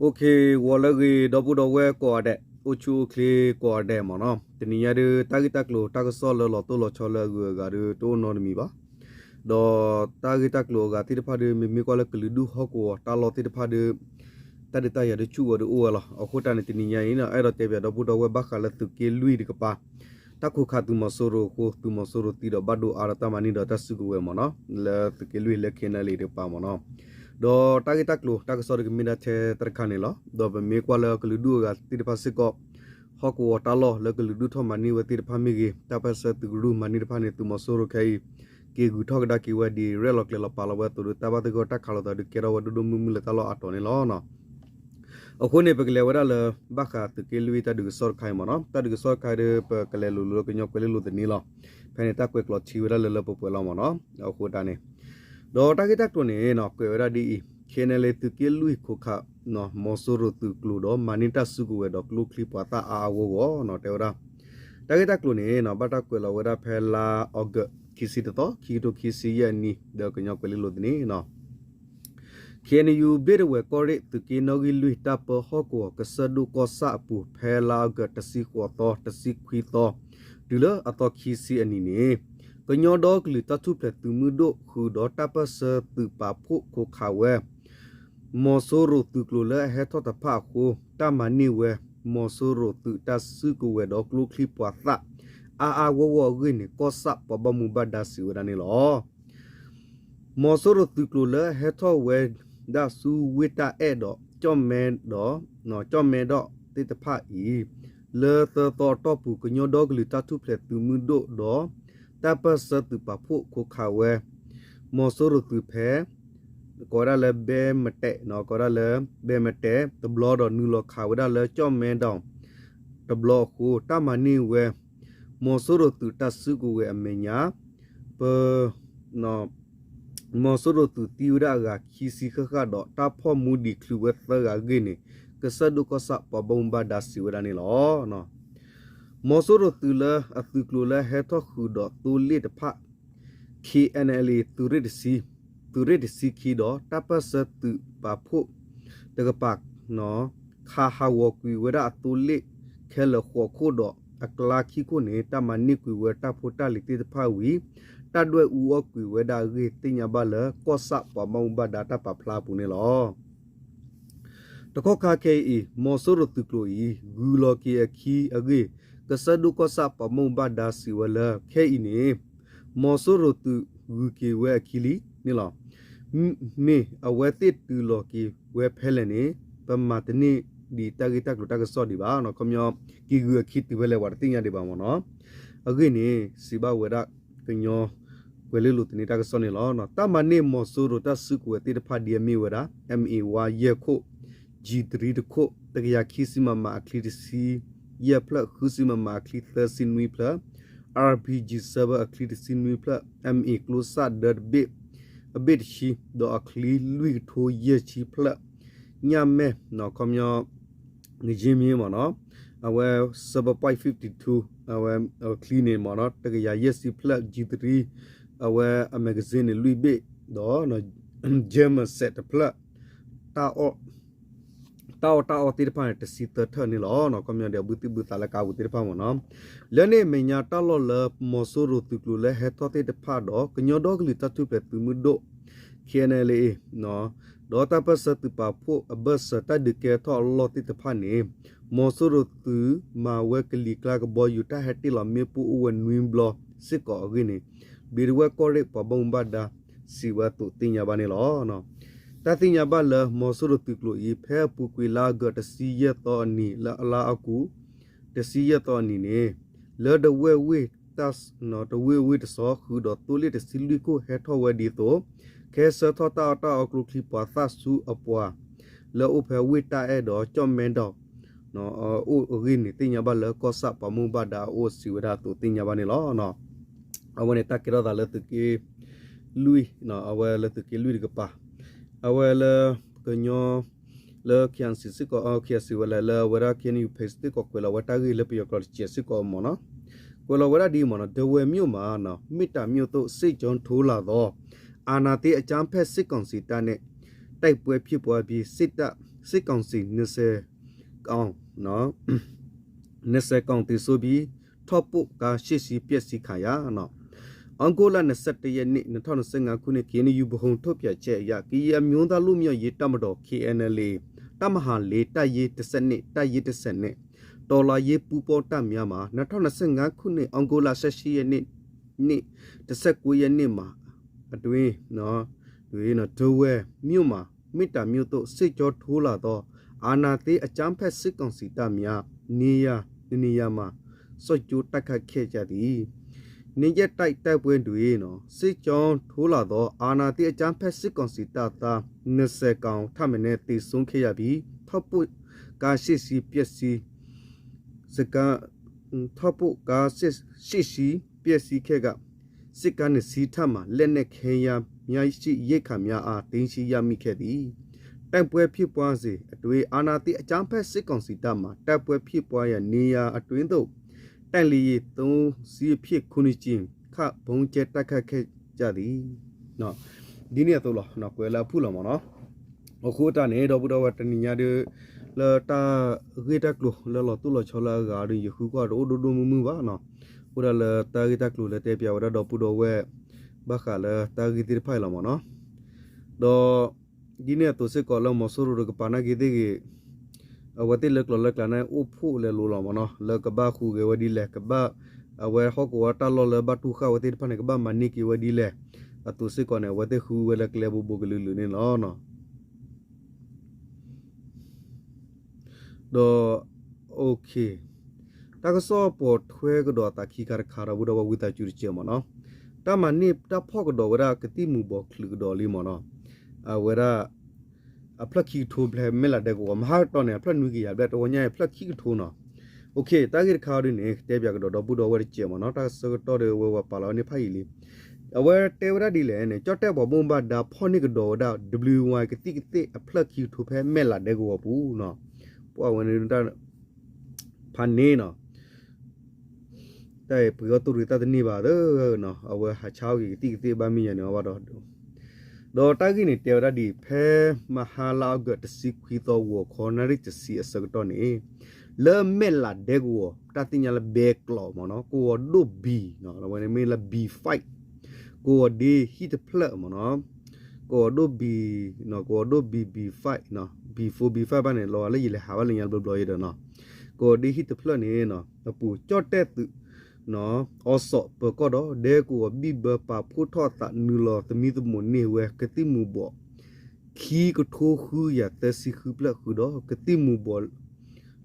အိၣ်ခ့ ဂီၤလၢအဂ့ၤ ဒီပုၢ်ဒီဝဲၢ်ကိးဂၤဒဲး, အိၣ်ဆူၣ်အိၣ်ချ့ကိးဂၤဒဲးမ့ၢ်နီၤ, တနံၤညါဒုး တၢ်ဂ့ၢ်တၢ်ကျိၤတၢ်ကစီၣ်လၢလီၤတိၢ်လီၤဆီလၢအဂုၤအဂၤဒုး တအိၣ်နီတမံၤဘၣ်. ဒီးတၢ်ဂ့ၢ်တၢ်ကျိၤအဂၤသ့ၣ်တဖၣ်ဒုး မ့မ့ၢ်ကွၢ်လၢကလုာ်ဒူၣ်ဟီၣ်ကဝီၤတၢ်လီၢ်သ့ၣ်တဖၣ်ဒုး တၢ်ဒုးတၢ်ယၤဒုးဆူၣ်ဝဲဒုးအိၣ်ဝဲလီၤ. အဃိတၢ်န့ၣ် တနံၤညါအံၤ အဲၣ်ဒိးတဲပၠးဒီပုၢ်ဒီဝဲၢ်ဘၣ်ဃးလၢသုးက့လွံၢ်တကပၤ တၢ်ခိးခးသုးမီၤစိရိၤအဃိ သုးမီၤစိရိၤသံဒီးဘၣ်ဒိအါဒီးတၢ်မၤန့ၢ်ဒီးတၢ်စုကဝဲၤမ့ၢ်နီၤ, လၢသုးက့လွံၢ်လၢ ခ့ၣ်အဲၣ်အဲၣ်လ့ၣ် တကပၤမ့ၢ်နီၤ. ဒီးတၢ်ဂ့ၢ်တၢ်ကျိၤတၢ်ကစီၣ်ဒုးကမ့ၢ်ဒၣ်ထဲတရခါန့ၣ်လီၤ. ဒီးပမ့ၢ်ကွၢ်လၢကလုာ်ဒူၣ်အဂၤသ့ၣ်တဖၣ်စ့ၢ်ကီး ဟီၣ်ကဝီၤတၢ်လီၢ်လၢကလုာ်ဒူၣ်ထီၣ်မၤန့ၢ်ဝဲသ့ၣ်တဖၣ်မ့ၢ်ဂ့ၤ, တၢ်ပၢၢ်ဆၢသုးကရူၢ်မၤန့ၢ်တဖၣ်န့ၣ် သုးမီၤစိရိၤခဲအံၤ က့ၤဂုၤထီၣ်ကဒါက့ၤဝဲဒ်အံၤ ရဲၣ်လီၤကျဲၤလီၤပာ်လီၤဝဲအသိးဒီး တၢ်ဘၣ်သဂၢၢ်တၢ်ခးလိာ်သးဒုးကဲထီၣ်ဝဲဒိၣ်ဒိၣ်မုၢ်မုၢ်လၢတၢ်လီၢ်အါတီၤန့ၣ်လီၤ. အဃိန့ၣ် ပကလဲၤဝဲဒၣ်လၢ ဘၣ်ဃးသုးက့လွံၢ်တၢ်ဒုးကစီၣ်တခါအံၤမ့ၢ်နီၤ, တၢ်ဒုးကစီၣ်တခါဒုး ပကလဲၤလိၤလိၤလၢကညီကွဲၤလ့လိၤသန့လီၤ. ဖဲန့ၣ် တၢ်ကွဲးကျိာ်ထံဝဲဒၣ်လၢလၢပှဲၤပှဲၤလီၤမ့ၢ်နီၤ. အဃိတၢ်န့ၣ် ဒီးတၢ်ဂ့ၢ်တၢ်ကျိၤန့ၣ် ကွဲးဝဲဒၣ်ဒ်အံၤ, ခ့ၣ်အဲၣ်အဲၣ်လ့ၣ် သုးက့လွံၢ်ခိးခး မီၤစိရိၤသုးကျိၤဒီး မၤန့ၢ်တၢ်စုကဝဲၤဒီးကျိချံပှၤသၣ်အါအါဂီၢ်ဂီၢ်နီၤ တဲဝဲဒၣ်. တၢ်ဂ့ၢ်တၢ်ကျိၤန့ၣ် ဘၣ်တၢ်ကွဲးလီၤဝဲဒၣ်ဖဲလါအီကူး ခံဆံတသီ ခံကထိခံဆံယဲၢ်နံၣ် ဒီးကညီကွဲၤလ့လိၤသန့နီၤ. ခ့ၣ်အဲၣ်ယူၣ် ဘ့ၣ်ဒဝဲၢ်ကီၢ်ရ့ၣ် သုးက့နီၣ်ဂံၢ်လွံၢ် တၢ်ပၢဟီၣ်ကဝီၤ ကစၢၢ်ဒိၣ်ကီၢ်ဆၣ်အပူၤ ဖဲလါအီကူး တဆံဃိးသီ တဆံခွံသီ တုၤလၢအသီခံဆံအနံၤန့ၣ် ကညီဒီကလုာ်တၢ်ထူၣ်ဖျဲးသုးမုၢ်ဒိၣ် ဃုာ်ဒီးတၢ်ပၢၢ်ဆၢသုးပာ်ဖှိၣ်ခိးခးဝဲ မီၤစိရိၤသုးကျိၤလၢအဟဲထီၣ်တဖၣ်အဃိ တၢ်မၤန့ၢ်ဝဲ မီၤစိရိၤသုးတၢ်စုကဝဲၤဒီးကျိချံပှၤသၣ် အါအါဂီၢ်ဂီၢ်အဂ့ၢ်န့ၣ် ကီၢ်ဆၣ်ပှၤဘၣ်မူဘၣ်ဒါစံးဝဲဒၣ်န့ၣ်လီၤ. မီၤစိရိၤသုးကျိၤလၢအဟဲထီၣ်ဝဲဒၣ်ဆူဝ့ၢ်တၢ်အဲၣ်ဒီး ကၠီၣ်မဲဒီး ကၠီၣ်မဲဒီးသ့ၣ်တဖၣ်အံၤ လၢသၢသီအတီၢ်ပူၤ ကညီဒီကလုာ်တၢ်ထူၣ်ဖျဲးသုးမုၢ်ဒိၣ်ဒီး တၢ်ပၢၢ်ဆၢသုးပာ်ဖှိၣ်ခိးခးဝဲ မီၤစိရိၤသုးဖဲ ကိးဝဲဒၣ်လၢဘဲမတဲာ် ကိးဝဲဒၣ်လၢ ဘဲမတဲာ် တဘျီဒီးနုာ်လီၤခးဝဲဒၣ်လၢကၠီၣ်မဲဒီး တဘျီအဃိ တၢ်မၤန့ၢ်ဝဲ မီၤစိရိၤသုးတၢ်စုကဝဲၤအမဲာ်ညါ ပ မီၤစိရိၤသုးသံဝဲဒၣ်အဂၤခံဆံဃၣ်ဃၣ်ဒီး တၢ်ဖီၣ်မူဒံးချုးဝဲသၢဂၤအဂ့ၢ်န့ၣ် ကစၢၢ်ဒိၣ်ကီၢ်ဆၣ်ပှၤဘၣ်မူဘၣ်ဒါစံးဝဲဒၣ်န့ၣ်လီၤ. မီၤစိရိၤသုးလၢအသုးကျိၤလၢဟဲထီၣ်ဃုာ်ဒီးသိလ့ၣ်တဖၣ် ခ့ၣ်အဲၣ်အဲၣ်လ့ၣ် သုးရ့ၣ်တဆံ သုးရ့ၣ်တဆံခံဒီး တၢ်ပၢၢ်ဆၢသုးပာ်ဖှိၣ်တကပၤ ခးဟးဂီၤကွံာ်ဝဲဒၣ်အသိလ့ၣ်ခဲလၢာ်ဃိးခိၣ်ဒီး အကျါခံခိၣ်န့ၣ် တၢ်မၤန့ၢ်ကွံာ်ဝဲတၢ်ဖိတၢ်လံၤသ့ၣ်တဖၣ်ဝံၤ တၢ်ဒွဲၣ်အူအီၣ်ကွံာ်ဝဲဒၣ်အဂ့ၢ် သ့ၣ်ညါဘၣ်လၢကီၢ်ဆၣ်ပှၤဘၣ်မူဘၣ်ဒါတၢ်ပာ်ဖျါအပူၤန့ၣ်လီၤ. တကီၢ်ခါခဲအံၤ မီၤစိရိၤသုးကျိၤအံၤ ဂုၤလီၤက့ၤအခံအဂ့ၢ် ကစၢၢ်ဒိၣ်ကီၢ်ဆၣ်ပှၤဘၣ်မူဘၣ်ဒါစံးဝဲလၢ ခဲအံၤန့ၣ် မီၤစိရိၤသုးဂုၤက့ၤဝဲအခံလံန့ၣ်လီၤ. မ့ၢ်အဝဲသ့ၣ်တုၤလီၤက့ၤဝဲဖဲလဲၣ်န့ၣ် ပမၤတန့ၢ်ဒံးတၢ်ဂ့ၢ်တၢ်ကျိၤတၢ်ကစီၣ်ဒံးဘၣ်. ခီပညီ က့ၤဂုၤအခံတုၤဖဲလဲၣ် ပှၤတသ့ၣ်ညါဒံးဘၣ်မ့ၢ်နီၤ. အဂ့ၢ်န့ၣ် စံးဘၣ်ဝဲဒၣ်ကညီ ကွဲၤလ့လိၤသန့တၢ်ကစီၣ်န့ၣ်လီၤ. တၢ်မၤန့ၢ်မီၤစိရိၤတၢ်စုကဝဲၤသ့ၣ်တဖၣ်ဒ်အမ့ၢ်ဝဲဒၣ် M A one ယဲၢ်ခိၣ်, G three တခိၣ်, တကယၤခံဆံ မမ အချံတဆံယဲၢ်ဖျၢၣ်, ဃုဆံ မမ အချံသၢဆံနွံဖျၢၣ်, R P G seven အချံတဆံနွံဖျၢၣ်, M A ကျိစၣ်ဒၢတဘ့ၣ် အဘ့ၣ်တဆံ, ဒီးအချံလွံၢ်ကထိယဲၢ်ဆံဖျၢၣ်, ညၣ်မဲၣ် ခီပညီ နကမ့ၢ်မ့ၢ်နီၤ, အဝဲ seven point fifty two အဝဲ အချံန့ၣ်မ့ၢ်နီၤ တကယၤယဲၢ်ဆံဖျၢၣ်, G three အဝဲအ magazine န့ၣ် လွံၢ်ဘ့ၣ်, ဒီး Jameson တဖျၢၣ်, တၢ်အီၣ်တၢ်အီသ့ၣ်တဖၣ်န့ၣ် တဆံသၢထၢၣ်န့ၣ်လီၤ. ခီပညီဒီး ဘုသူၣ်ဘုသးလၢကါပူၤသ့ၣ်တဖၣ်မ့ၢ်နီၤ. လၢန့ၣ်အမဲာ်ညါ တၢ်လီၢ်လၢမီၤစိရိၤသုးကျိၤလၢဟဲထီၣ်သ့ၣ်တဖၣ်ဒီး ကညီဒီကလုာ်တၢ်ထူၣ်ဖျဲးသုးမုၢ်ဒိၣ် K N L A ဒီးတၢ်ပၢၢ်ဆၢသုးပာ်ဖှိၣ်အဘၢၣ်စၢၤ တၢ်ဒုးကဲထီၣ်အလီၢ်သ့ၣ်တဖၣ်န့ၣ် မီၤစိရိၤသုးမၤဝဲကလံၤကျါကဘီယူၤ တၢ်ဟဲတ့ၢ်လီၤမ့ၣ်ပိၢ်အိၣ်ဝဲနွံဘျီစ့ၢ်ကီးအဂ့ၢ်န့ၣ် ဘ့းတဝဲၢ်ကီၢ်ရ့ၣ်ပှၤဘၣ်မူဘၣ်ဒါ စံးဝဲအသိးသ့ၣ်ညါဘၣ်န့ၣ်လီၤ. တၢ်သ့ၣ်ညါဘၣ်လၢမီၤစိရိၤသုးကျိၤအံၤ ဖဲအပူၤကွံာ်လါအီကူး တဆံယဲၢ်သီအနံၤ လၢအလါအီကူး တဆံယဲၢ်သီအနံၤန့ၣ် လၢဒဝဲၢ်ဝ့ၢ်တၢ် တဝ့ၢ်ဝ့ၢ်တစီၤ ဃုာ်ဒီးသိလ့ၣ်တဆံလွံၢ်ခိၣ်ဟဲထီၣ်ဝဲဒ်သိး ကဟဲဆှၢထီၣ်တၢ်အီၣ်တၢ်အီကျိချံပှၤသၣ်ဆူအပှၤ လၢအအိၣ်ဖဲဝ့ၢ်တၢ်အဲၣ်ဒီးကၠီၣ်မဲဒီး အအိၣ်အဂ့ၢ်န့ၣ် သ့ၣ်ညါဘၣ်လၢကီၢ်ဆၣ်ပှၤဘၣ်မူဘၣ်ဒါအအိၣ်စံးဝဲဒၣ်အသိးသ့ၣ်ညါဘၣ်န့ၣ်လီၤ. အဝဲန့ၣ်တၢ်ကဲထီၣ်သးလၢသုးက့လွံၢ် အဝဲလၢသုးက့လွံၢ်တကပၤ အဝဲလၢကညီ လၢ K N C စ့ၢ်ကီး K N C ဝဲလဲၣ် လၢအဝဲဒၣ် K N U page စ့ၢ်ကီး ကွဲးလီၤဝဲတၢ်ဂ့ၢ်လၢပယီၤကျိာ်တစဲးစ့ၢ်ကီးမ့ၢ်နီၤ. ကွဲးလီၤဝဲဒၣ်ဒ်အံၤမ့ၢ်နီၤ, ထားဝယ်မြို့မှာ မ့ၢ်တၢ်မ့ၢ်အသိး စစ်ကြောင်းထိုးလာတော့ အာဏာသိမ်းအကြမ်းဖက်စစ်ကောင်စီတပ်နဲ့ တိုက်ပွဲဖြစ်ပွားပြီး စစ်တပ် စစ်ကောင်စီ နှစ်ဆယ်ကောင် နှစ်ဆယ်ကောင်သေဆုံးပြီး ထောင်ပို့ကား ရှစ်စီး ပျက်စီးခံရ သြၢကီးလၢ နှစ်ဆယ့်တစ်ရက်နေ့ နှစ်ထောင်နှစ်ဆယ့်ငါးခုနှစ် KNU ဗဟိုထုတ်ပြန်ချက်အရ ကရင်အမျိုးသားလွတ်မြောက်ရေးတပ်မတော် KNLA တပ်မဟာလေး တပ်ရင်းတစ်ဆယ့်နှစ် တပ်ရင်းတစ်ဆယ့်နှစ် တော်လှန်ရေးပူးပေါင်းတပ်များမှ နှစ်ထောင်နှစ်ဆယ့်ငါးခုနှစ် သြၢကီးလၢ ဆယ့်ရှစ်ရက်နေ့ နှင့် တစ်ဆယ့်ကိုးရက်နေ့မှာ အတွင်း တွင် ထားဝယ်မြို့မှာ မေတ္တာမြို့သို့ စစ်ကြောင်းထိုးလာသော အာဏာသိမ်းအကြမ်းဖက်စစ်ကောင်စီတပ်များ နေရာနှစ်နေရာမှာ စစ်ကြောင်းတိုက်ခိုက်ခဲ့ကြသည်။ နှစ်ရက်တိုက်တိုက်ပွဲတွင် စစ်ကြောင်းထိုးလာသော အာဏာသိမ်းအကြမ်းဖက်စစ်ကောင်စီတပ်သား နှစ်ဆယ်ကောင်ထက်မနည်း သေဆုံးခဲ့ရပြီး ထောင်ပို့ကား ရှစ်စီး ပျက်စီး စစ်ကား ထောင်ပို့ကား ရှစ်စီး ပျက်စီးခဲ့က စစ်ကားနှစ်စီးထံမှ လက်နက်ခဲယမ်းများရှိ ရိက္ခာများအား သိမ်းဆည်းရမိခဲ့သည်။ တိုက်ပွဲဖြစ်ပွားစဉ်အတွင်း အာဏာသိမ်းအကြမ်းဖက်စစ်ကောင်စီတပ်မှ တိုက်ပွဲဖြစ်ပွားရာနေရာအတွင်းသို့ တိုက်လေယာဉ်သုံးစီးဖြင့် ခုနစ်ကြိမ်ခန့် ဗုံးကြဲတိုက်ခိုက်ခဲ့ကြသည် ဒ်န့ၣ်အသိးလီၤ. ကွဲးလၢအဖုၣ်လီၤမ့ၢ်နီၤ. အဃိတၢ်န့ၣ် ဒီပုၢ်ဒီဝဲၢ်တနံၤညါဒီး လၢတၢ်ဂ့ၢ်တၢ်ကျိၤလၢလီၤတိၢ်လီၤဆီလၢအဂၤဒီး ယဃုကွၢ်တအိၣ်ဒိၣ်ဒိၣ်မုၢ်မုၢ်ဘၣ်နီၤ. အဃိဒၣ်လၢတၢ်ဂ့ၢ်တၢ်ကျိၤလၢတဲပၠးဝဲဒၣ်ဒီပုၢ်ဒီဝဲၢ် ဘၣ်ဃးလၢတၢ်ဂ့ၢ်သ့ၣ်တဖၣ်အံၤလီၤမ့ၢ်နီၤ. ဒီး ဒ်န့ၣ်အသိးစ့ၢ်ကီးလၢ မီၤစိရိၤဒီးကပၤနာ်က့ၤသ့ၣ်ဂ့ၤ အဝဲသ့ၣ်လၢကျိၤလၢကျါန့ၣ် အိၣ်ဖှိၣ်လဲၤလိၤလီၤမ့ၢ်နီၤ, လၢကဘၣ်ဟူးဂဲၤဝဲဒ်လဲၣ်, ကဘၣ် အဝဲဟီၣ်ကဝီၤတၢ်လီၢ်လၢဘၣ်တူၢ်ဃာ်ဝဲသ့ၣ်တဖၣ်န့ၣ် ကဘၣ်မၤန့ၢ်က့ၤဝဲဒ်လဲၣ်, အသိးစ့ၢ်ကီးန့ၣ် အဝဲသ့ၣ်ဃုဝဲလၢကျဲဘိဘိကလုာ်လုာ်န့ၣ်လီၤ. ဒီး တၢ်ကစီၣ်ပိာ်ထွဲကဒီးအသးခံခါတခါဒီး ပုၢ်ဒီဝဲၢ်ဝံသးစူၤတစဲးမ့ၢ်နီၤ, တၢ်မၤန့ၢ်တၢ်ဖီၣ်ကဒီးဝဲဒၣ်ကသံၣ်မူၤဘှီးချုးကဒီးလံမ့ၢ်နီၤ, အဝဲဒၣ် အဖျၢၣ်ခံကထိဘျဲၣ် မဲၢ်လးဒဲကဝီၤ မဟါကတီၢ်န့ၣ် အဖျၢၣ်နွံကယၤဘျဲၣ် တဝီညါအံၤ အဖျၢၣ်ခံကထိနီၤ. တၢ်ဂ့ၢ်တခါအံၤဒ်န့ၣ် တဲပၠးကဒီးဒီပုၢ်ဒီဝဲၢ်တစဲးမ့ၢ်နီၤ, တၢ်ဆၢကတီၢ်ဒီး အဝဲပာ်လီၤဝဲန့ၣ်ဖးယံာ်လံ. အဝဲတဲဝဲဒၣ်ဒ်လဲၣ်န့ၣ် ကၠီၣ်တဲၣ်ပှၤဘၣ်မူဘၣ်ဒါဖီၣ်န့ၢ်ကဒီးဝဲဒၣ် ဒဘျံဝါ ကသံၣ်ကသ့ၣ်အဖျၢၣ်ခံကထိဖဲမဲၢ်လးဒဲကဝီၤပူၤနီၤ, ပှၤဝဲန့ၣ် ဖးန့ၣ်နီၤ တၢ်အံၤပှ့ၤအီၣ်တိၢ်ရ့ၣ်သၣ်တန့ၢ်ဘၣ်သၢနီၤ, အဝဲဟးဆါအီၣ်က့ၤကသံၣ်ကသ့ၣ်ဘၣ်မ့ၢ်ယၤန့ၣ်အီၤဘၣ်ဒီး, ဒီးတၢ်ဂ့ၢ်န့ၣ်တဲဝဲဒၣ်ဒ်အံၤ, ဖဲမဟါလါအီကူးတဆံခွံသီ ဂီၤခီနၣ်ရံၣ်တဆံအဆၢကတီၢ်န့ၣ်, လၢမဲၢ်လးဒဲကဝီၤ တၢ်သ့ၣ်ညါလၢဘဲကျိးမ့ၢ်နီၤ, ကဝီၤဒိၣ်ဘံနီၤ, အဝဲန့ၣ်မ့ၢ်လၢ B five, ကဝီၤဒ့ဟံၣ်တဖျၢၣ်မ့ၢ်နီၤ, ကဝီၤဒိၣ်ဘံ, ကဝီၤဒိၣ်ဘံ B five, B four B five ဘၣ်န့ၣ် လီၤဂာ်လၢယလဲၤဟးဘၣ်လၢညါဘျီဘျီယဲဒီးနီၤ, ကဝီၤဒ့ဟံၣ်တဖျၢၣ်န့ၣ် အပူၤ ကၠီၣ်တဲၣ်သုး အီစီၣ်ပၢၤကီၢ်ဒီး ဒဲကဝီၤဘံၣ်ဘၢပာ်ဖှိၣ်ထီၣ်အသး နုာ်လီၤသမံသမိးန့ၢ်ဝဲ ကသံၣ်မူၤဘှီး ခံကထိဃုကယၤသၢဆံဃုဖျၢၣ်ဃုာ်ဒီး ကသံၣ်မူၤဘှီး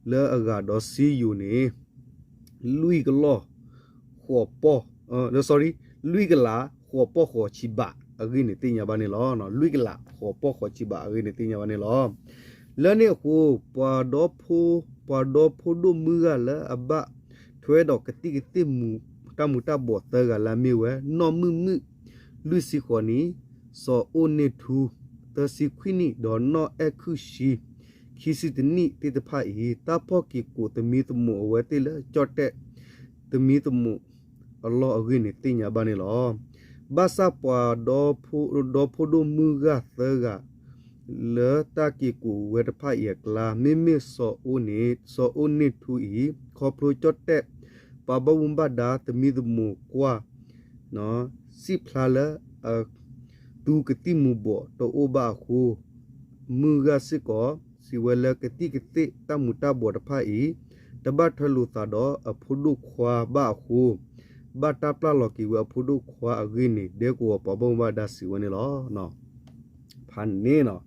လၢအဂၤဒီးစ့ယိၤန့ၣ် လွံၢ်ကလီၢ် ဃိးပီၢ်, sorry, လွံၢ်ကလးဃိးပီၢ်ဃိးဆံဘးအဂ့ၢ်န့ၣ်သ့ၣ်ညါဘၣ်န့ၣ်လီၤ. လွံၢ်ကလးဃိးပီၢ်ဃိးဆံဘးအဂ့ၢ်န့ၣ်သ့ၣ်ညါဘၣ်န့ၣ်လီၤ. လၢန့ၣ်အဃိ ပှၤဒီဖိ, ပှၤဒီဖိဒိၣ်မုၢ်ဂၢ်လၢအဘၣ်ထွဲဒီးကသံၣ်ကသ့ၣ်မူၤ, တၢ်မူၤတၢ်ဘှီးသၢဂၤလၢအမ့ၢ်ဝဲ နီၢ်မုၢ်မုၣ် လွံၢ်ဆံဃိးနံၣ်, စီၤအိၣ်န့ၢ်ထူ သၢဆံခွံနံၣ် ဒီး နီၢ်အဲၣ်ခုၣ်ဆံ ခံဆံတနံၣ်သ့ၣ်တဖၣ်အံၤ တၢ်ဖီၣ်က့ၤကိးသမံသမိးအဝဲသ့ၣ်လၢကၠီၣ်တဲၣ် သမံသမိးအလီၢ်အဂ့ၢ်န့ၣ်သ့ၣ်ညါဘၣ်န့ၣ်လီၤ. ဘၣ်ဆၣ်ပှၤဒီဖိဒိၣ်မုၢ်ဂၢ်သၢဂၤ လၢတၢ်က့ၤကိးဝဲတဖၣ်အံၤအကျါ မ့မ့ၢ်စီၤအိၣ်န့ၣ်, စီၤအိၣ်န့ၢ်ထူအံၤ ခီဖျိကၠီၣ်တဲၣ် ပှၤဘၣ်မူဘၣ်ဒါသမံသမိးကွၢ် စံးဖျါလၢ အသူကသံၣ်မူၤဘှီးတအိၣ်ဘၣ်အဃိ မုၢ်ဂၢ်စ့ၢ်ကီး စံးဝဲလၢကသံၣ်ကသ့ၣ်တၢ်မူၤတၢ်ဘှီးတဖၣ်အံၤ တဘၣ်ထွဲလိာ်သးဒီးအဖိဒိၣ်ခွါဘၣ်အဃိ ဘၣ်တၢ်ပျၢ်လီၤက့ၤဝဲအဖိဒိၣ်ခွါအဂ့ၢ်န့ၣ် ဒဲကဝီၤပှၤဘၣ်မူဘၣ်ဒါစံးဝဲန့ၣ်လီၤ. ဖးန့ၣ်နီၤ,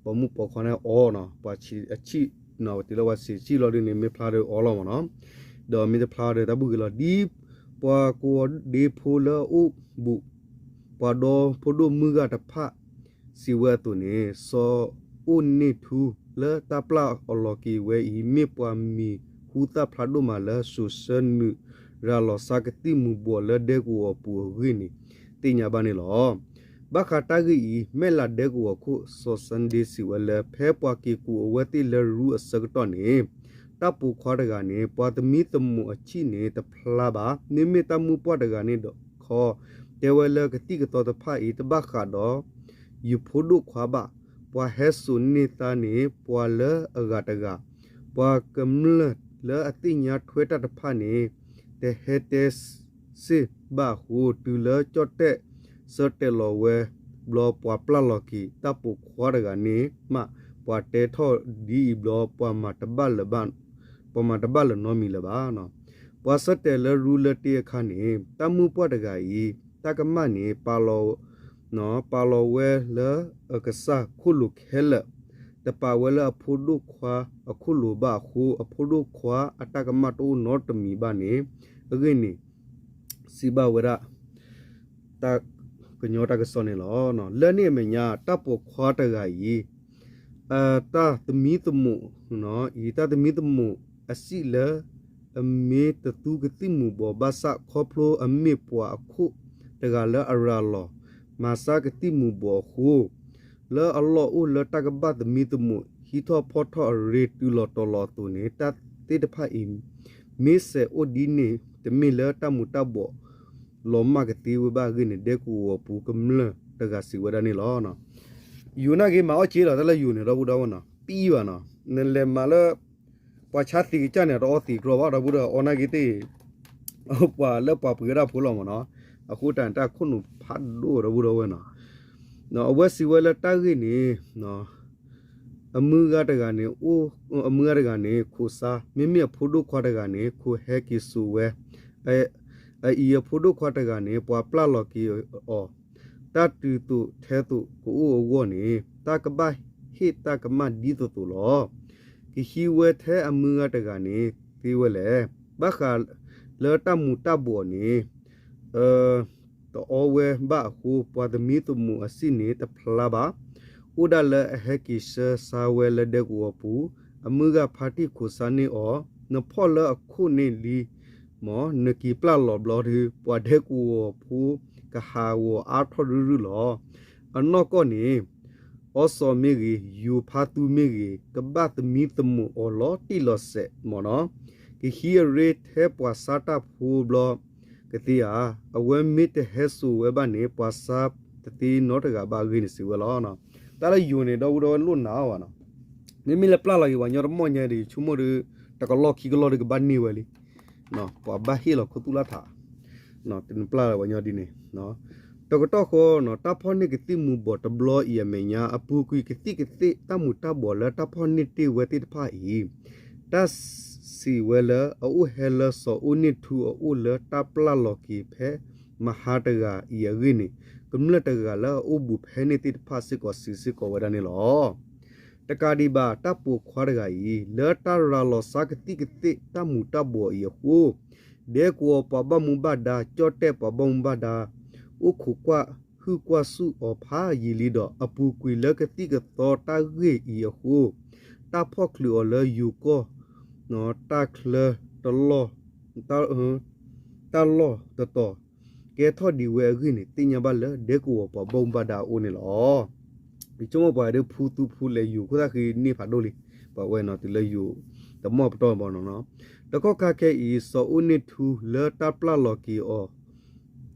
ပိာ်မုၣ်ပိာ်ခွါန့ၣ်အီၤနီၤ, ပှၤဆံးအဆံး, တုၤလၢပှၤဆံးအဆံးလီၤဒ်န့ၣ် မ့ၢ်ဖျါဒီးအီၤလီၤမ့ၢ်နီၤ, ဒီးမ့ၢ်တဖျါဒီးတၢ်ဘူၣ်ဂ့ၤလီၤ. ဒ်ပှၤကဝီၤဒ့ဖိလၢအအိၣ်ဘူး ပှၤဒီဖိဒိၣ်မုၢ်ဂၢ်တဖၣ် စံးဝဲအသိးန့ၣ်, စီၤအိၣ်န့ၢ်ထူလၢတၢ်ပျၢ်အီၤလီၤက့ၤဝဲအံၤ မ့ၢ်ပှၤမံၤဟူသၣ်ဖျါဒိၣ်မးလၢ စိာ်ဆှၢနုာ်ရၤလီၤဆါကသံၣ်မူၤဘှီးလၢဒဲကဝီၤအပူၤအဂ့ၢ်န့ၣ် သ့ၣ်ညါဘၣ်န့ၣ်လီၤ. ဘၣ်ဃးတၢ်ဂ့ၢ်အံၤ မဲၢ်လးဒဲကဝီၤခိၣ် စီၤစၣ်ဒ့စံးဝဲလၢ ဖဲပှၤက့ၤကိးအဝဲသ့ၣ်လၢရူအဆၢကတီၢ်န့ၣ် တၢ်ပိာ်ခွါတဂၤန့ၣ် ပှၤသမံသမိးအဆံၣ်န့ၣ် တဖျါဘၣ်. မ့မ့ၢ်တၢ်မုၢ်ပှၢ်တဂၤန့ၣ်ဒီးခီ တဲဝဲလၢကသံၣ်ကသီတဖၣ်အံၤ တဘၣ်ဃးဒီး ယဖိဒိၣ်ခွါဘၣ်. ပှၤဟဲစိာ်န့ၢ်သါန့ၣ် ပှၤလၢအဂၤတဂၤ, ပှၤကမျၢၢ်လၢအသ့ၣ်ညါထွဲတၢ်တဖၣ်န့ၣ် တဟဲတဲစ့ၢ်ဘၣ်အဃိ တုၤလၢကၠီၣ်တဲၣ်ဆၢတဲာ်လီၤဝဲဘျီ ပှၤပျၢ်လီၤက့ၤတၢ်ပိာ်ခွါတဂၤန့ၣ်မး, ပှၤတဲထီၣ်ဒ်အံၤဘျီ ပှၤမၤတဘၣ်လၢၤဘၣ် ပှၤမၤတဘၣ်လၢၤနီတမံၤလၢၤဘၣ်. ပှၤဆၢတဲာ်လၢရူလၢတ့အခါန့ၣ် တၢ်မုၢ်ပှၢ်တဂၤအံၤ တၢ်ကမၣ်န့ၣ် ပာ်လီၤဝဲလၢအကစၢ်ခိၣ်လိၤခဲလၢာ်, တပာ်ဝဲလၢအဖိဒိၣ်ခွါအခိၣ်လိၤဘၣ်အဃိ အဖိဒိၣ်ခွါအတၢ်ကမၣ်တအိၣ်နီတမံၤဘၣ်န့ၣ်, အဂ့ၢ်န့ၣ် စံးဘၣ်ဝဲဒၣ် တၢ်ကညီတၢ်ကစီၣ်န့ၣ်လီၤ. လၢန့ၣ်အမဲာ်ညါ တၢ်ပိာ်ခွါတဂၤအံၤ တၢ်သမံသမိးအံၤ တၢ်သမံသမိးအစံးလၢ အမ့ၢ်တသူကသံၣ်မူၤဘှီးဘၣ်ဆၣ် ခီဖျိအမ့ၢ်ပှၤအခိၣ်တဂၤလၢအရၤလီၤ မၤဆါကသံၣ်မူၤဘှီးအဃိ လၢအလီၢ်အိၣ်လၢတၢ်ကဘၣ်သမံသမိး ဟံးထီၣ်ဖီၣ်ထီၣ်အရ့ တုၤလီၤတီၤလီၤအသိးန့ၣ် တၢ်သ့ၣ်တဖၣ်အံၤ မ့ၢ်စဲးအိၣ်ဒ်န့ၣ် တမ့ၢ်လၢတၢ်မူၤတၢ်ဘှီး လီၤမၢ်ကသ့ဝဲဘၣ်အဂ့ၢ်န့ၣ် ဒဲကဝီၤပူၤကမျၢၢ်တဂၤစံးဝဲဒၣ်န့ၣ်လီၤ. ယိၤနာ်က့ၤမၤအီၣ်က့လီၤ တၢ်လၢယိၤန့ၣ် ဒီပုၢ်ဒီဝဲၢ်နီၤ ပံဝဲနီၤ နလဲၤမၤလၢ ပှၤဆါသံးကစၢ်န့ၣ် တအီသံးကြီဘၣ် ဒီပုၢ်ဒီဝဲၢ် အီၣ်နာ်က့ၤသ့ၣ် ပှၤလၢပှၤပှ့ၤဝဲဒၣ်ဖိလီၤမးနီၤ အဃိတၢ်န့ၣ် တၢ်ခိၣ်နူာ်ဖးဒိၣ် ဒီပုၢ်ဒီဝဲၢ်နီၤ အဝဲစံးဝဲလၢတၢ်ဂ့ၢ်န့ၣ် အမုၢ်ဂၤတဂၤန့ၣ် အမုၢ်ဂၤတဂၤန့ၣ် ခိးဆါ မ့မ့ၢ်အဖိဒိၣ်ခွါတဂၤန့ၣ် ခိးဟဲက့ၤစိာ်ဝဲ အအံၤအဖိဒိၣ်ခွါတဂၤန့ၣ် ပှၤပျၢ်လီၤက့ၤအီၤ တၢ်တုၤသိးထဲသိးကအိၣ်အဂီၢ်န့ၣ် တၢ်ကဘၣ်ဟ့ၣ်တၢ်ကမၣ်ဒ်သိးသိးလီၤ. ကဟံးဝဲထဲအမုၢ်ဂၤတဂၤန့ၣ်သ့ဝဲလဲၣ်. ဘၣ်ဃးလၢတၢ်မူၤတၢ်ဘှီးန့ၣ် တအီဝဲဘၣ်အဃိ ပှၤသမံသမိးအစံးန့ၣ်တဖျါဘၣ်. အိၣ်ဒၣ်လၢအဟဲက့ၤဆှၢဆါဝဲလၢဒဲကဝီၤပူၤ အမုၢ်ဂၤဖါတံၢ်ခိးဆါန့ၢ်အီၤ နဖီၣ်လၢအခိၣ်န့ၣ်လံ မ်နက့ၤပျၢ်လီၤဘျီဒုး ပှၤဒဲကဝီၤဖိကဟးဂီၤအါထီၣ်ရုၢ်ရုၢ်လီၤ. အနီၢ်ကီၢ်န့ၣ် အီစီၤမ့ၢ်ဂ့ၤ ယိၤဖါသူမ့ၢ်ဂ့ၤ ကဘၣ်သမံသမိးအီၤလီၤတံၢ်လီၤဆဲး မ်နီၤ ကဟံးအရ့ထဲပှၤဆါတၢ်ဖိဘျီ ကသ့ဧါ. အဝဲမ့ၢ်တဟဲစိာ်ဝဲဘၣ်န့ၣ် ပှၤဆါတသ့နီတဂၤဘၣ်အဂ့ၢ်န့ၣ်စံးဝဲလီၤ. တၢ်လၢယိၤန့ၣ် ဒီပုၢ်ဒီဝဲၢ်လိၣ်နာ်အီၤဘၣ်နီၤ မ့မ့ၢ်လၢပျၢ်လီၤက့ၤပှၤညီတမီၢ်ညါဒီး ဆိကမိၣ်ဒီး တကလီၢ်ခံကလီၢ်ဒီးကဘၣ်န့ၢ်ဝဲလံ ပှၤဘၣ်ဟ့ၣ်လီၤခိၣ်သူၣ်လၢထး တနပျၢ်ဝဲညီဒ်န့ၣ် တကတီၢ်ဃီ တၢ်ဖီၣ်န့ၢ်ကသံၣ်မူၤဘှီးတဘျီအံၤအမဲာ်ညါ အပူၤကွံာ်ကသံၣ်ကသ့ၣ်တၢ်မူၤတၢ်ဘှီးလၢတၢ်ဖီၣ်န့ၢ်တ့ၢ်ဝဲသ့ၣ်တဖၣ်အံၤ တၢ်စံးဝဲလၢအအိၣ်ဟဲလၢစီၤအိၣ်န့ၢ်ထူအအိၣ်လၢတၢ်ပျၢ်လီၤက့ၤဖဲမဟါတဂၤအံၤအဂ့ၢ်န့ၣ် ကမျၢၢ်တဂၤလၢအအိၣ်ဘူးဖဲန့ၣ်သ့ၣ်တဖၣ်စ့ၢ်ကီးစံးစ့ၢ်ကီးဝဲဒၣ်န့ၣ်လီၤ. တကးဒံးဘၣ် တၢ်ပိာ်ခွါတဂၤအံၤ လၢတၢ်ရၤလီၤဆါကသံၣ်ကသ့ၣ်တၢ်မူၤတၢ်ဘှီးအံၤအဃိ ဒဲကဝီၤပှၤဘၣ်မူဘၣ်ဒါ ကၠီၣ်တဲၣ်ပှၤဘၣ်မူဘၣ်ဒါ အိၣ်ခိးကွၢ်ဟုၣ်ကွၢ်ဆူၣ်အီၤဖးယံာ်လံဒီး အပူၤကွံာ်လၢကသံၣ်ကသီတၢ်ဂ့ၢ်အံၤအဃိ တၢ်ဖီၣ်ချုးအီၤလၢယိၤကီၢ် တၢ်ချၢ တၢ်လီၢ်တတီၤ ကဲထီၣ်ဒံးဝဲအဂ့ၢ်န့ၣ် သ့ၣ်ညါဘၣ်လၢဒဲကဝီၤပှၤဘၣ်မူဘၣ်ဒါအအိၣ်န့ၣ်လီၤ. ယဆိကမိၣ်ပှၤဒုးဖူသူဖူလဲၤယိၤခိၣ်သၣ်ဃံန့ၢ်ဖးဒိၣ်လံ ပှၤဝဲနီၤ တုၤလၢယိၤတမီၢ်ပတီၢ်ဘၣ်နီၤနီၤ တကီၢ်ခါခဲအံၤ စီၤအိၣ်န့ၢ်ထူလၢတၢ်ပျၢ်လီၤက့ၤအီၤ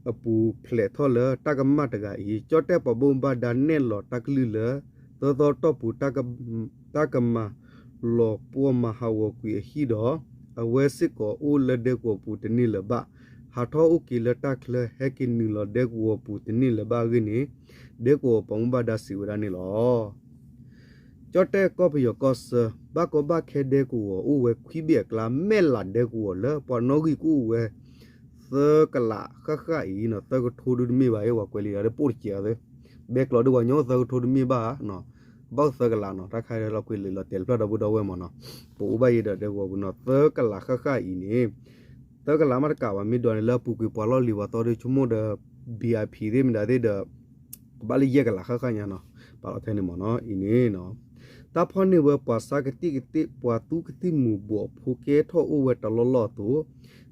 အပူၤဖျဲးထီၣ်လၢတၢ်ကမၣ်တဂၤအံၤ ကၠီၣ်တဲၣ်ပှၤဘၣ်မူဘၣ်ဒါနဲၣ်လီၤတၢ်ကလုၢ်လၢ သၢသီတီၢ်ပူၤ တၢ်ကမၤလီၤပှီၢ်မၤဟးဂီၤကွံာ်အဟံၣ်ဒီး အဝဲစ့ၢ်ကီးအိၣ်လၢဒဲကဝီၤပူၤတန့ၢ်လၢၤဘၣ် ဟးထီၣ်အိၣ်က့ၤလၢတၢ်ချၢ ဟဲက့ၤနုာ်လီၤဒဲကဝီၤပူၤတန့ၢ်လၢၤဘၣ်အဂ့ၢ်န့ၣ် ဒဲကဝီၤပှၤဘၣ်မူဘၣ်ဒါစံးဝဲဒၣ်န့ၣ်လီၤ. ကၠီၣ်တဲၣ်ကီၢ်ပယီၤကီၢ်ဆၢ ဘၣ်ကီဘၣ်ခဲဒဲကဝီၤအိၣ်ဝဲခွံဘ့ၣ်အကျါ မဲၢ်လးဒဲကဝီၤလၢပှၤနီၣ်ဂံၢ်ကအိၣ်ဝဲ သၢကလးဃၣ်ဃၣ်အံၤ သၢကထိဒုတမ့ၢ်ဘၣ် ဟ့ၣ်ဝဲကွဲးလံာ်ဒီးပိၣ်တစဲးအသ့ ဘဲကျိးဒုးပှၤညီသၢကထိတမ့ၢ်ဘၣ် ဘၣ်သၢကလးနီၤ တၢ်ခါလီၤကွံာ်လံာ်လီၤတဲာ်တဖျၢၣ်ဒီပုၢ်ဒီဝဲၢ်မးနီၤ ပအိၣ်ဘၣ်ယဲဒီးဒဲကဝီၤပူၤနီၤ သၢကလးဃၣ်ဃၣ်အံၤန့ၣ် သၢကလးမ့ၢ်တကးဘၣ် မ့ၢ်ဒိးန့ၣ်လၢအပူၤကွံာ်ပှၤလီၢ်လံၤပှၤသီဒီးဆိကမိၣ်ဒီး VIP သ့ၣ်မတၤသ့ၣ်ဒီး ကဘၣ်လၢယဲၢ်ကလးဃၣ်ဃၣ်ညါနီၤ ပာ်လီၤထဲန့ၣ်မးနီၤ အံၤန့ၣ်နီၤ တၢ်ဖီၣ်န့ၢ်ဝဲပှၤဆါကသံၣ်ကသ့ၣ် ပှၤသူကသံၣ်မူၤဘှီးဖိကဲထီၣ်အိၣ်ဝဲတလီၢ်လီၢ်အသိး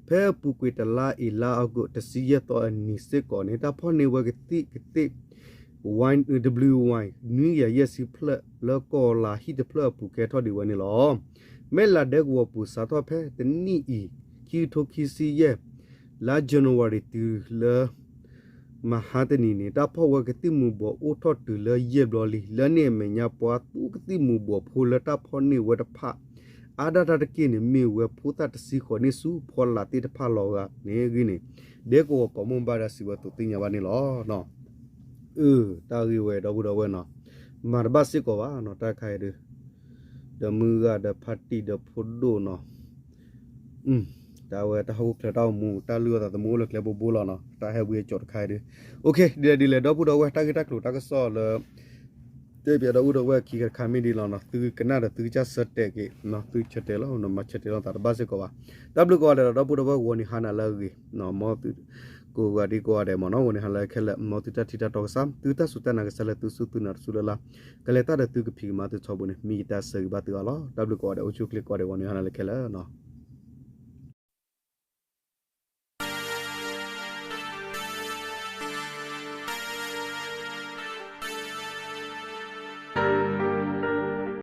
ဖဲအပူၤကွံာ်တလါအ့လါအီကူး တဆံယဲၢ်သီအနံၤစ့ၢ်ကီးန့ၣ် တၢ်ဖီၣ်န့ၢ်ဝဲကသံၣ်ကသ့ၣ် ဝဲ WY နွံကယၤယဲၢ်ဆံဖျၢၣ်လၢကီၢ်လါဟံၣ်တဖျၢၣ်အပူၤကဲထီၣ်ဒံးဝဲန့ၣ်လီၤ. မဲၢ်လးဒဲကဝီၤပူၤစးထီၣ်ဖဲတနံၣ်အံၤ ခံကထိခံဆံယဲၢ် လါ January တုၤလၢ မဟါတနံၤန့ၣ် တၢ်ဖီၣ်ဝဲကသံၣ်မူၤဘှီးအိၣ်ထီၣ်တုၤလၢယဲၢ်ဘျီလံ. လၢန့ၣ်အမဲာ်ညါပှၤသူကသံၣ်မူၤဘှီးဖိလၢတၢ်ဖီၣ်န့ၢ်ဝဲတဖၣ် အါဒၣ်တၢ်တက့ၢ်န့ၣ် မ့ၢ်ဝဲဖိသၣ်တဆံဃိးနံၣ်ဆူဖီလာ်သ့ၣ်တဖၣ်လီၤဂာ်န့ၣ်အဂ့ၢ်န့ၣ် ဒဲကဝီၤပှၤမိၢ်ဘၣ်ဒါစံးဝဲသိးသ့ၣ်ညါဘၣ်န့ၣ်လီၤ. အၢ တၢ်ဂ့ၢ်ဝဲဒီပုၢ်ဒီဝဲၢ်နီၤ, မၤတဘၣ်စ့ၢ်ကီးဘၣ်နီၤ တၢ်ခါအံၤဒုး, ဒီးမုၢ်ဂၤဒီးဖါတံၢ်ဒီးဖိဒိၣ်နီၤ တၢ်ဝဲတၢ်ဟီၣ်ခိၣ်ချၢတၢ်အိၣ်မူ တၢ်လုၢ်အီၣ်သးသမူအိၣ်လၢကျဲဘိဘိလီၤနီၤ တၢ်ဟဲဝံအကၠီတခါအံၤဒုး, ဒ်လဲၣ်ဒ်လဲၣ် ဒီပုၢ်ဒီဝဲၢ် တၢ်ဂ့ၢ်တၢ်ကျိၤတၢ်ကစီၣ်လၢ တဲပၠးဒီပုၢ်ဒီဝဲၢ်ခံခါတခါမ့ၢ်ဒ်လီၤနီၤ သုကနၣ်ဒီးသုကစၢ်ဆၢတဲာ်က့ၤ သုဆၢတဲာ်လီၤ မၤဆၢတဲာ်လီၤသးတဘၣ်စ့ၢ်ကီးဘၣ်. တၢ်ဘျုးကိးဂၤဒဲးဒီး ဒီပုၢ်ဒီဝဲၢ် ဂီၤနံၤဟါနၤလၢအဂ့ၤ မ်သု ကိးဂၤဒဲးကိးဂၤဒဲးမ့ၢ်နီၤ ဂီၤနံၤဟါလၢခဲလၢာ် မ်သုတၢ်ထံၣ်တၢ်တီကစၢ် သုတၢ်စူၢ်တၢ်နာ်ကစၢ်လၢသုစူၢ်သုနာ်တစူၢ်လၢ်လၢ် ကလဲၤတၢ်ဒီးသုကဖံးကမၤသုထီဘိန့ၣ် မ့ၢ်ယတၢ်ဆၢဂ့ၤဘၣ်သုအါလီၤ. တၢ်ဘျုးကိးဂၤဒဲး အိၣ်ဆူၣ်အိၣ်ချ့ကိးဂၤဒဲး ဂီၤနံၤဟါနၤလၢခဲလၢာ်နီၤ